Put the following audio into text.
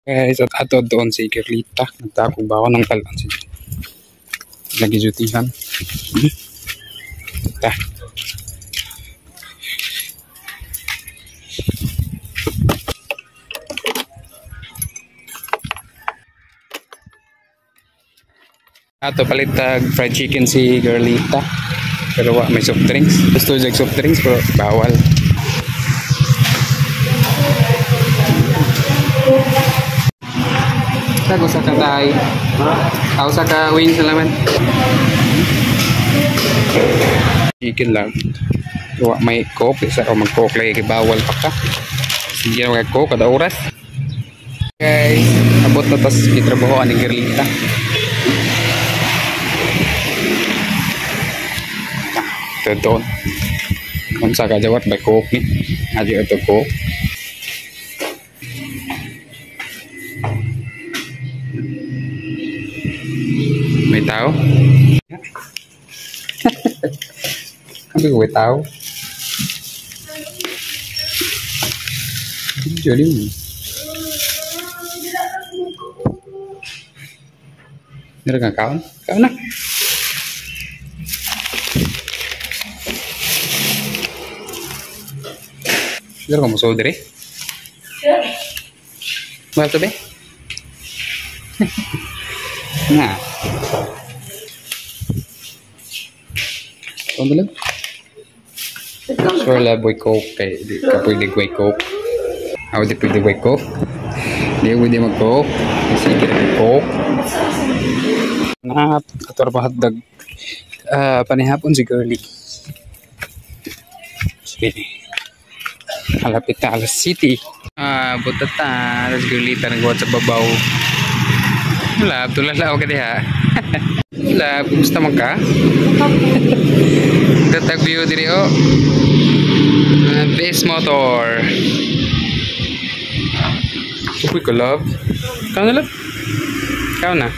Guys, at ato doon si Girlita. Nagtakog ba ako ng talaan si lagi jutihan. Ta. Ato palitag fried chicken si Girlita. Pero wa may soft drinks. Gusto siya soft drinks pero bawal. Sago sa katay. Ako sa ka wings na laman. Chicken lang. Wa may coke. Isa ako mag-coke lagi. Bawal pa ka. Sige na mag-coke kada oras. Guys, abot na tas gitrabaho ani Girlita. Doon. Unsa ka jawat by coke ni? Aji ato coke. May tao? Sabi ko may tao. Video mo. Meron kang kaon? Kaon na. Meron ka musuod diri? Sure. Mahal to be? Na. Kaon lang. Sure la boy coke kay di ka pwede boy coke. Ako di pwede boy coke. Di pwede mag coke. Sige ra coke. Na ator pa hotdog. Panihapon si girlie. Sige. Malapit na alas city. Butata, tas girlita nagwat sa babaw. Wala, tulala ako ka diha. Wala, kumusta man ka? Tatag view diri oh. Base motor. Uy, ko love. Kau na love? Kau na.